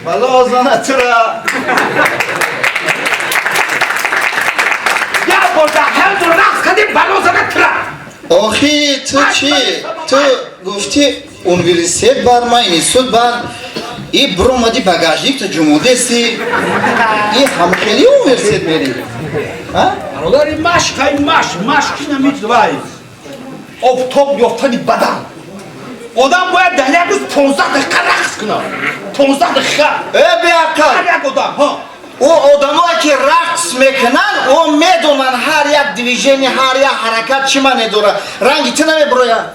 Балозана тура. Я боза ҳамту рақс кардем, балозана тура. Охи, ту чӣ? Ту гуфтӣ университет бар, ма институт бар, и биромади, багажник ту ҷумудеси, и ҳамхели университет мери? Бародари, машқай, машқ, машқ намитвай. Офтоб ёфтани бадан. Одам бояд дар як рӯз 15 дақиқа рақс кунад. 15 дақиқа. Э, беақл! Ҳар як одам, ҳо. Ӯ одамое ки рақс мекунанд, ӯ медонанд ҳар як движение, ҳар як ҳаракат чӣ маъне дорад. Ранги ту намебирояд.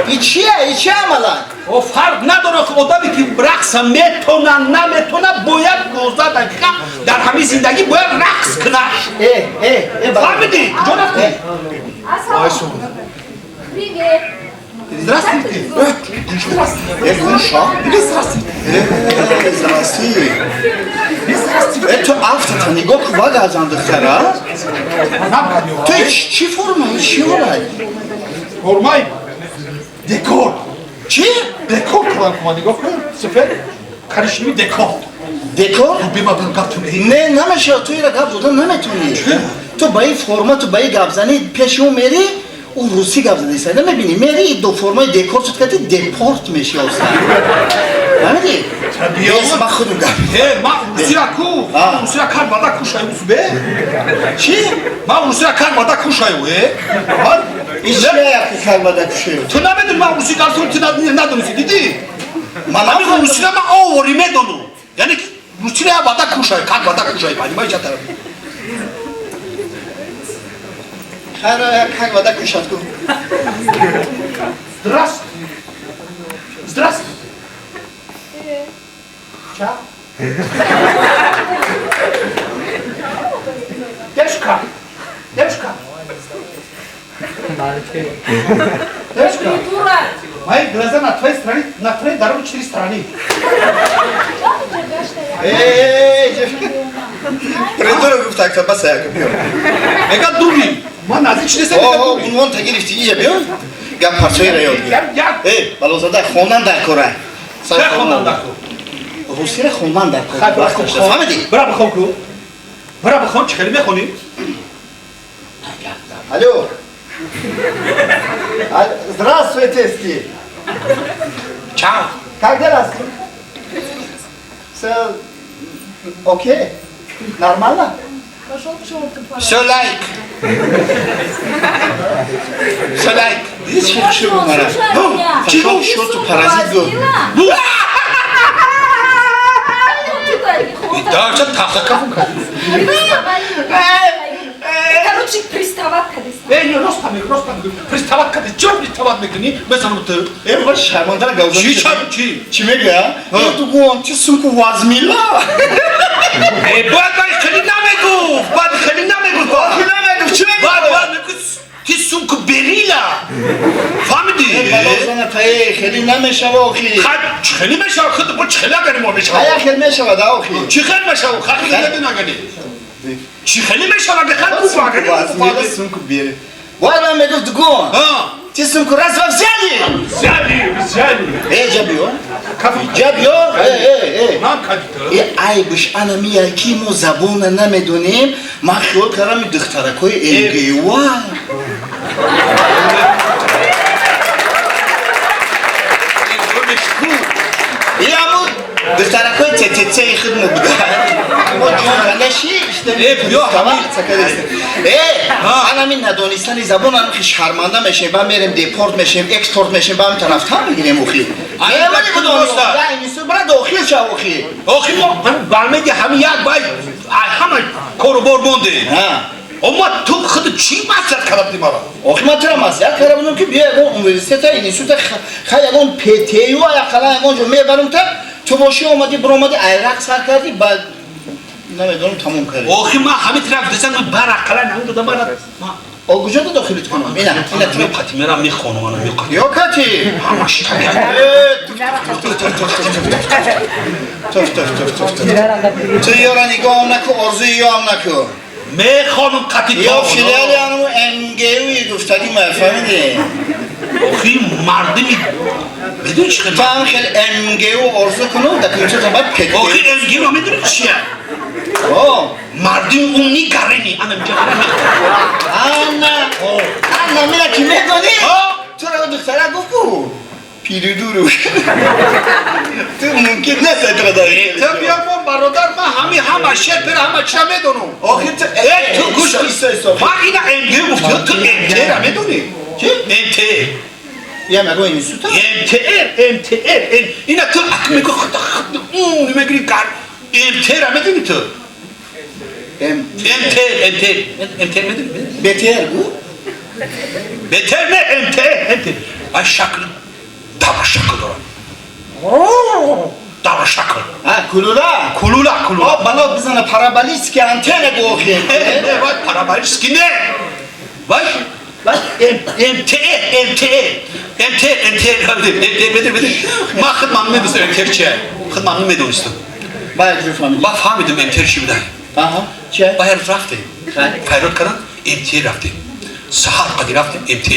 И чия, и чи амалан? О, фарқ надорад, ки одаме ки рақса метона, наметона, бояд 15 дақиқа дар ҳамин зиндагӣ бояд рақс кунад. Э, э, э! Фаҳмидӣ? Куҷо рафтӣ? Привет. Здравствуйте. Э, гунша. Здравствуйте. Э, здравствуй. Э, ту афтата нигоҳ кун, вагазан, духтара. Ту чӣ форма, чӣ ҳолай? Формаи декор. Чӣ? Декор кунам, кума, нигоҳ кун. Сафед, коричневый декор. Декор? Бемабин гаптун. Не, намешавад, ту ира гап додан наметонӣ. Ту ба ин форма, ту ба ин гапзанӣ пеши ӯ мери, ӯ русӣ гап задаиста, намебинӣ, мери, ду формаи декор шуд кардӣ, депорт меши оста. Фаҳмидӣ? Табиат. Ман худам гап. Э, ман русия ку, русия кар бада кушаю, субе. Чӣ? Ман русия кар бада кушаю, э. Ман Ин чия, кар бада кушаю? Ту намедонӣ, ман русӣ гап ту надонисти, дидӣ? Ман ҳамин русия ман овори медонам. Яъне русия бада кушаю, как бада кушаю, понимаешь, чата? Хайр, как вода кушать ку. Здравствуйте. Здравствуйте. Ча? Девушка. Девушка. Девушка. Придурок. Мои глаза на твоей стороне, на твоей дороге четыре стороны. Эй, придурок гуфт, так бас як биё. Мега дури. Ман наздик чизе О, унвон та гирифти, ия биё. Гап парчаи ра ёд гир. Эй, балозада, хондан дар кора. Ча хондан дар кор? Русира хондан дар кор. Фаҳмидӣ? Бира бихон ку. Бира бихон, чӣ хеле мехонӣ? Алло. Здравствуйте, Ски. Чао. Как дела? Все окей? Нормально? Пошел к черту, пора. Все лайк. Все лайк. Дидӣ, чӣ хушрӯ мара? Слушай, Чӣ ты гуфт? Шо ту сумку паразит гуфт. возила? Да, ча таха кафун кардӣ. Короче, приставать кадиста. Э, не, рост мегӯ, рост мегӯ. Приставать кардӣ. Чаро приставать мекунӣ? Мезанам ту. Э, ва шармандара гавзан. Чӣ, чӣ, чӣ? Чӣ мегӯя? Э, ту гуфт, ти сумку возьмила? Э, бояд баъд хеле намегуфт. Баъд хеле намегуфт. Охи намегуфт, чӣ мегуфт? Баъд баъд мегуфт, ти сумку берила. Фаҳмидӣ? Балозана таи хеле намешава охи. Хай, чӣ хеле мешава? Худ бо чӣ хеле агари мо мешава? Ая хел мешава да охи. Чӣ хел мешава? Хай, хеле намедонагани. Чӣ хеле мешава? Агар хай гуфт, агари Возьмила сумку бери. Бояд ман мегуфт, гон. Ти сумку раз во взяли? Взяли, взяли. Э, ҷа биё. Ҷа биё. Э, э, э. Нам кадита. Э, айбш ана мия, ки мо забона намедонем. Ман хиёл кардам, духтаракҳои МГУ. И аму духтаракҳои ТТЦ худ мо буда. Мо ҷонканаши. Э, биё, Э, анами надонистани забон ами шарманда мешем, ба мерем, депорт мешем, экспорт мешем, ба ами тарафтар мегирем охи. Э, вали бара дохил шав охи. Охи, мо бармеди ҳами як бай ҳама кору бор монде. Ома ту худ чӣ маслиҳат карда будӣ мара? Охи ман тура маслиҳат карда будам, ки биё ягон университета, института, хай ягон ПТЮ аяқала ягон ҷо мебарам та. Ту бошӣ, омадӣ, биромадӣ, айрақ сар кардӣ, баъд намедонам, тамом кардӣ. Охи ман ҳамин тараф десам, бар ақала намедодам бара. О, куҷо дохилит кунам? Ина, ина ту. Қати мерам, мехонам, ана меқати. Ё кати. Ҳамаш табиат. Туф, туф, туф, туф, туф. Ту ёра нигоҳам наку, орзуи ёам наку. Мехонам қати. Ё филиали анаму МГУи гуфтагӣ, ма фаҳмидӣ? Охи мардими медони чӣ хел? Ту ҳам хел МГУ орзу куну, документата баъд ПТ. Охи МГУ медони чия? О. Мардими умни гарени ана инҷа. Ана ана мина ки медонӣ, туро духтара гуфт ку пиридуру ту мумкин нест этра. Ту биё, мо бародар, ман ҳами ҳама шер пера, ҳама чира медонам. Охи ту э ту гӯш, ман ина МГУ гуфти, ту МТ-ра медонӣ? Чи? МТ. Я мегӯ института. МТР, МТР ина ту ак мегӯ, мегӯи гар МТ-ра медонӣ ту? МТ, МТ, МТ медонӣ? БТР гу. БТР не, МТ, МТ. Ай, шакл дава, шакл дорам, дава шакл. А, кулула. Кулула, кулула. О, бало бизана, параболический антенна гу охи. Вай, параболический не, вай, МТ, МТ, МТ, МТ, МТ медонӣ? Ман худ ман медонистам МТ чия, худ ман намедонистам. Ба як ҷо фаҳмидӣ? Ба фаҳмидам МТ чӣ буда. Аҳа, чи? Ба ҳар рафтем, файрод кардам, МТ рафтем, саҳар қади рафтем МТ.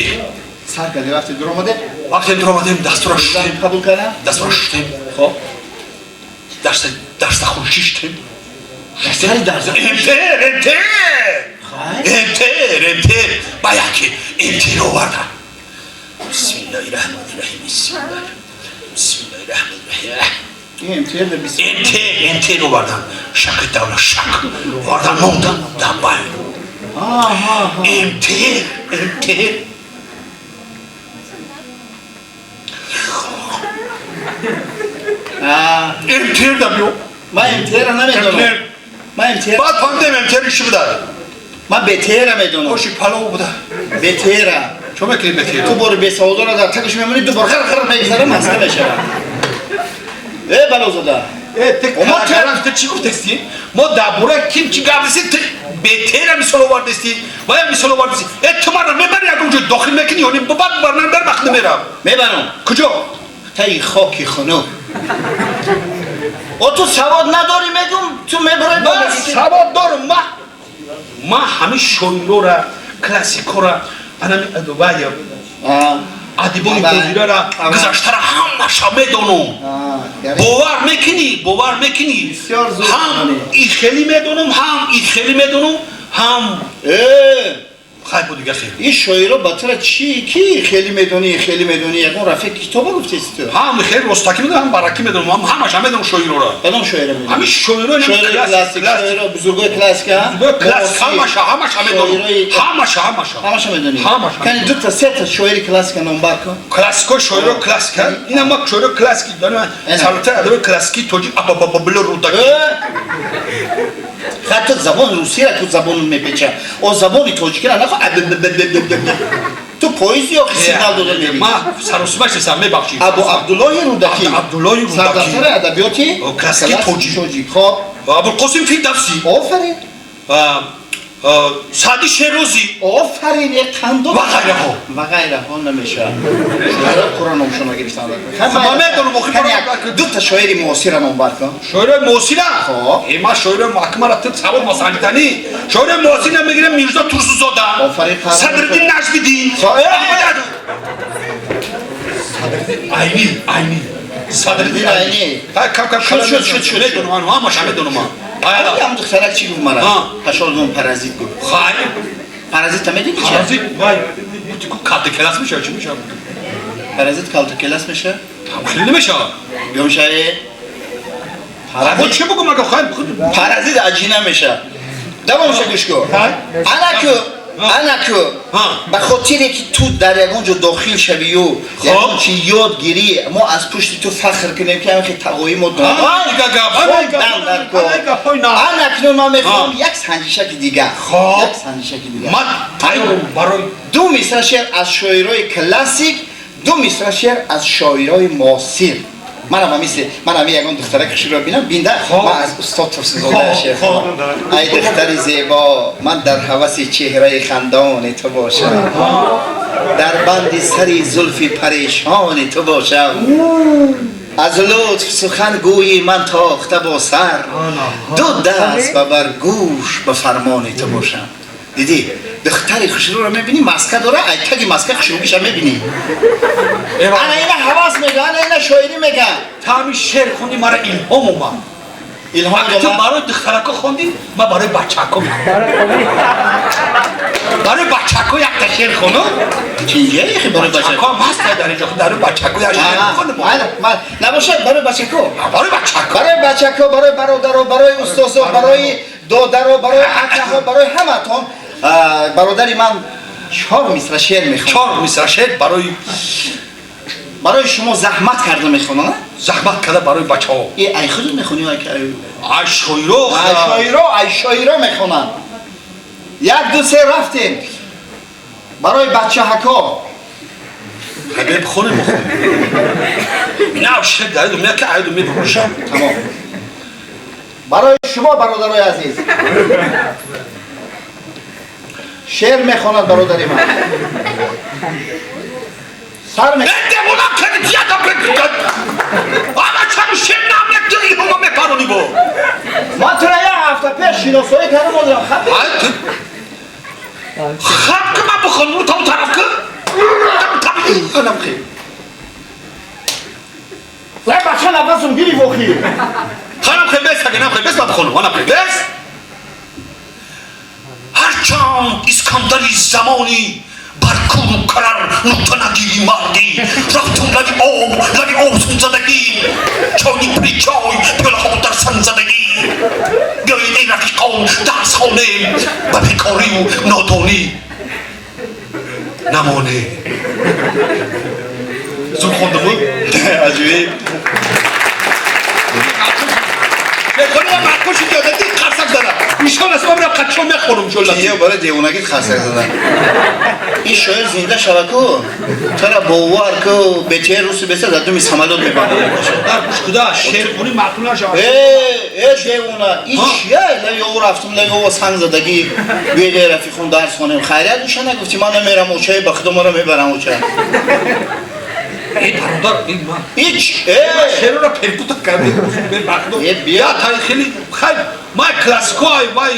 Сар кардӣ, рафтӣ, дуромаде? Вақте дуромадем, дастура шуштем. Қабул кардам. Дастура шуштем. Хоб. Дарса хун шиштем. Сари дарса. МТ, МТ, МТ, МТ. Ба яке МТ овардан. Бисмиллаҳи раҳмони раҳим, бисмиллаҳ, бисмиллаҳи раҳмони раҳим. МТ бис. МТ, МТ овардан, шакли давла шакл овардан, мондан дамбай. МТ, МТ. МТ да биё. Ман МТ-ра намедонам. Ман МТ. Баъд фаҳмидем МТ чӣ буда. Ман БТ-ра медонам. Оши палов буда. БТ-ра. Чо мекунӣ БТ-ра? Ту бори бесаводора дар тагаш мемонӣ, ду бор ғар ғар мегзара, маска мешавад. Э, Балозода. Э, ты ту чӣ гуфтести? Мо дар бораи ким чӣ гап дести, ту БТ-ра мисол овардести, вая мисол овардести. Э, ту маро мебари, ягон ҷо дохил мекунӣ ё не? Баъд бар ман дар вақт намерам. Мебарам. Куҷо? Таи хоки хунук. О, ту савод надорӣ, мегум, ту мебарай. Ман савод дорам, ман ҳамин шоирора, классикора, анами вая адибони ҳозирара, гузаштара ҳамаша медонам. Бовар мекунӣ, бовар мекунӣ, ҳам ихелӣ медонам, ҳам ихелӣ медонам, ҳам хай бу дига хел. Ин шоиро ба тура чи ки хеле медонӣ, хеле медонӣ? Ягон рафиқ китоба гуфтеси ту? Ҳам хеле ростакӣ медонам, ҳам баракӣ медонам, ҳамаша медонам шоирора. Кадом шоира медонӣ? Ҳамин шоиро. Шоирои классик, шоиро бузургои классика. Классик ҳамаша, ҳамаша медонам, ҳамаша, ҳамаша. Ҳамаша медонӣ? Ҳамаша. Кани, дута, сета шоири классика номбар кун. Классико, шоиро классика, ина ма шоиро классики донам, саротаи адаби классикии тоҷик Абабабабило Рӯдакӣ. Ҳатто забони русияро ку забону мепеча, о забони тоҷикиро нахо. Ту поезди ё сигнал дода мери? Ма саросима шестам, мебахшӣ. Абу Абдуллоҳи Рӯдакӣ. Абдуллоҳи Рӯдакӣ. Сардафтари адабиёти классикии тоҷик. Хоб. Абулқосим Фирдавсӣ. Офарин. Саъди Шерозӣ. Офарин, е қандо. Ва ғайраҳо. Ва ғайраҳо намешавад. Шоиро қуръон номшона гирифтан. Ман медонам, охи. Дута шоири муосира номбар кун. Шоирои муосира? Хоб. Э, ман шоирои маҳкамара, ту савод масанҷитанӣ. Шоирои муосира мегирем: Мирзо Турсунзода. Офарин. Садриддин Наҷмиддин, Садриддин Айнӣ, Айнӣ, Садриддин Айнӣ. Кам кам. Шуд, шуд, шуд, шуд. Медонам, ҳамаша медонам. Ҳам духтарак чӣ гуфт мара? Пашол гум, паразит гуфт. Хай. Паразит медонӣ чи? Паразит вай калта келас мешавад, чӣ мешавад? Паразит калта келас мешавад? Хеле намешавад. Гумшавӣ. Паразит чӣ бугум, ага, хай. Паразит аҷина мешавад. Давомша гӯш кун. Ана ку. Анаку ба хотире ки ту дар ягон ҷо дохил шавию ягон чи ёд гирӣ, мо аз пушти ту фахр кунем, ки ҳамин тағои мо донанакнун ман мехоҳам як санҷишаки дигар, як санҷишаки дигар. Ду мисра шеър аз шоирои классик, ду мисра шеър аз шоирои муосир. Манам мисли манам ягон духтараки хушро бинам, бинда ман аз устод Турсунзода шеър хонам. Ай духтари зебо, ман дар ҳаваси чеҳраи хандони ту бошам, дар банди сари зулфи парешони ту бошам, аз лутф сухан гӯйи ман тохта бо сар, ду даст ба бар гӯш ба фармони ту бошам. Дидӣ духтари хушрӯро мебинӣ, маска дора, ай таги маска хушрӯгиша мебинӣ. Ана ина ҳавас мега, ана ина шоирӣ мега. Та ҳамин шеър хонди, мара илҳом омад. Илҳом ту барои духтарако хонди, ман барои бачако мехонам. Барои бачако якта шеър хонам. Чинҷа барои бачако ҳам ҳаст дар инҷо, барои бачако як шеър хонам. Набошад барои бачако, барои бачако, барои бачако, барои бародаро, барои устозо, барои додаро, барои акаҳо, барои ҳаматон. Бародари ман 4 мисра шеър мехонад. 4 мисра шеър барои шумо заҳмат карда мехонад. Заҳмат карда барои бачаҳо. Э ай худат мехонӣ, ай шоиро, ай шоиро, ай шоиро мехонанд. 1 2 3 рафтем. Барои бачаҳако. Хабиб хонем бихонем. На шеър дариду мека айду мебуршам. Тамом. Барои шумо бародарои азиз. Шеър мехонад бародари ман. Сар ме... Девона кардӣ, ядам ама чаро шеър намекунӣ, ҳама мепаронӣ бо. Ман тура як ҳафта пеш шиносоӣ кардам, одам хаб. Хаб ки ман бихонам, то тараф ки. Анам хел. Лай бача нафасум гирифт охир. Ханам хел бес, агар хел бес ман бихонам, анам хел бес. Ҳарчанд Искандари замонӣ бар куру карар нуқта нагири мардӣ, рафтум лаби об, лаби об сунзадагӣ, чойи пури чой пиёлаҳо дар санзадагӣ. Биёед эй рафиқон дарс хонем, ба бекорию нодонӣ намонем. Зуд хондаму? Аҷоиб. Мехонам маркуши диёдати қарсак зада. Ишон аст, ман мерам қачон мехонам ҷолла. Кия барои девонагит қарсак зада. Ин шоир зинда шава ку, тура бовар ку, бечаи руси беса дар думи самолёт мебандад. Дар гӯш куда, шеърхонӣ маъқул нашава. Э, девона, ин чия? Лаби ов рафтум, лаби ова санг задагӣ. Биёед рафиқон дарс хонем. Хайрият гӯша нагуфтӣ, ман намерам очаи, ба худо маро мебарам оча. Эй бародар, эй ман. Ич, шеърро перепутать кардем. Я та хеле хай, ман классикои вай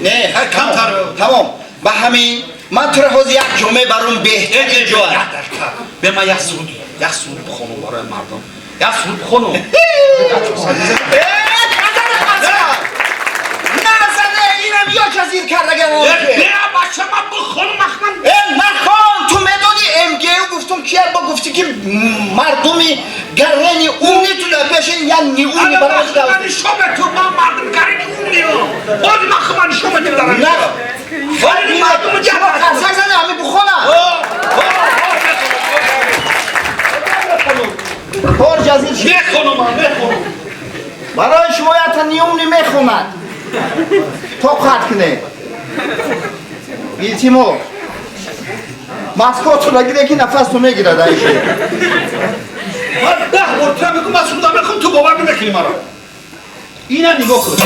не, хай камтар. Тамом. Ба ҳамин ман тура ҳозир як ҷо мебарам беҳтарин ҷо. Бе ман як суруд, як суруд бихонам барои мардум. Як суруд бихонам. Назане, инам ё ҷазир кардаган. Бе бача ман бихонам ахман. Нахон, ту медони МГУ гуфтум кия бо гуфти ки мардуми гарени умни ту дар пеши я неумни барои ман нишон ту ман мардум гарени умни. Боз ман худам нишон медам. На. Вали мардум ҷаба қарсак зане ҳами бухона. Кор ҷазир шуд. Мехонам, мехонам. Барои шумо якта неумни мехонад. Тоқат кунед. Илтимос. Маскотро нагире ки нафасту мегирад айше. Ман 10 бор тура мегӯм, ман сурудам мехонам, ту бовар намекунӣ маро. Ина нигоҳ кун.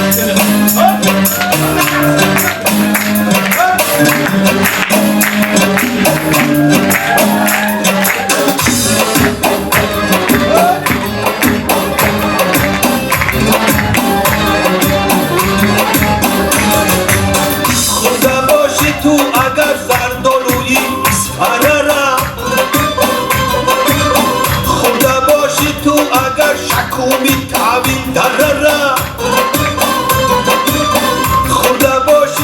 Хурда бошӣ ту агар зардолӯи Исфарара, хурда бошӣ ту агар шакуми тави дарара, хурда бошӣ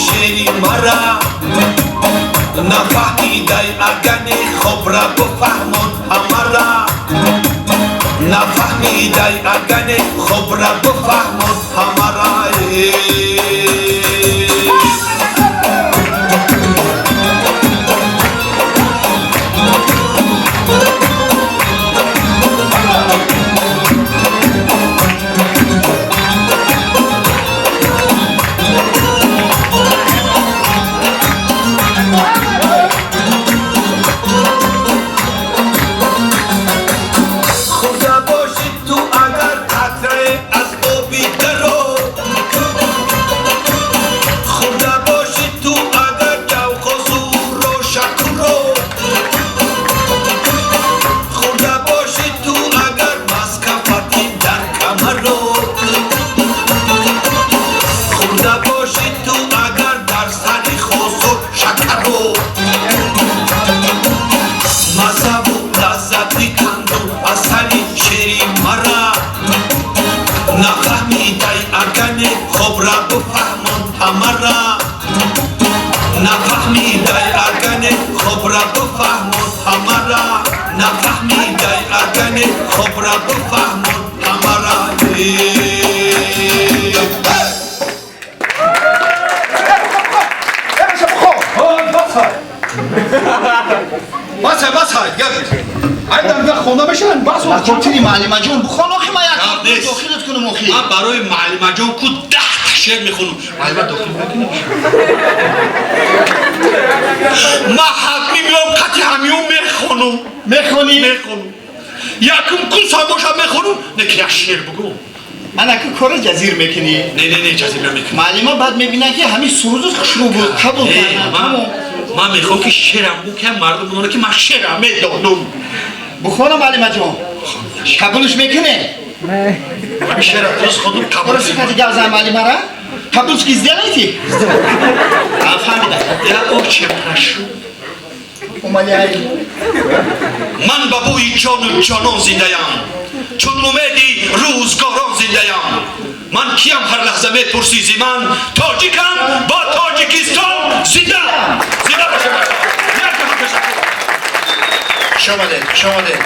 шери мара нафаҳмидай агане хобра бифаҳмон ҳамара нафаҳмидай агане хобра бифаҳмон ҳамара. Нафаҳмидай агане хобра бифаҳмон ҳамара нафаҳмидай агане хобра бифаҳмон ҳамара нафаҳмидай агане хобра бифаҳмон ҳамара. Басай, Айдан хонда мешаванд, бас. Хотири муаллимаҷон бихон, охи ман як дохилат кунам охи. Ман барои муаллимаҷон ку 10 шеър мехонам. Муаллима дохил мекунам. Ман ҳатмӣ меом қати ҳамиён мехонам. Мехонӣ? Мехонам. Якум курса боша мехонам, не ки як шеър бугӯ. Ман аку кора ҷазир мекунӣ? Не, не, не, ҷазир намекунам. Муаллима баъд мебинад ки ҳамин сурудат хушрӯ буд, қабул кард. Ман мехоҳам ки шеърам бу ки мардум бидонанд ки ман шеърам медонам. Бухонам муаллимаҷон. Қабулш мекунӣ? Ҳамин шеърро дуруст хондум, қабул. Просто кати гап зан муаллимара? Қабулски сделайте? Фаҳмидам. Я очень прошу. Умоляю. Ман ба бӯи ҷону ҷонон зиндаям, чун умеди рӯзгорон зиндаям. Ман киям ҳар лаҳза мепурсӣ зи ман, тоҷикам бо Тоҷикистон зинда. Зинда бошед. Як дафъа ташаккур. Хуш омадед, хуш омадед.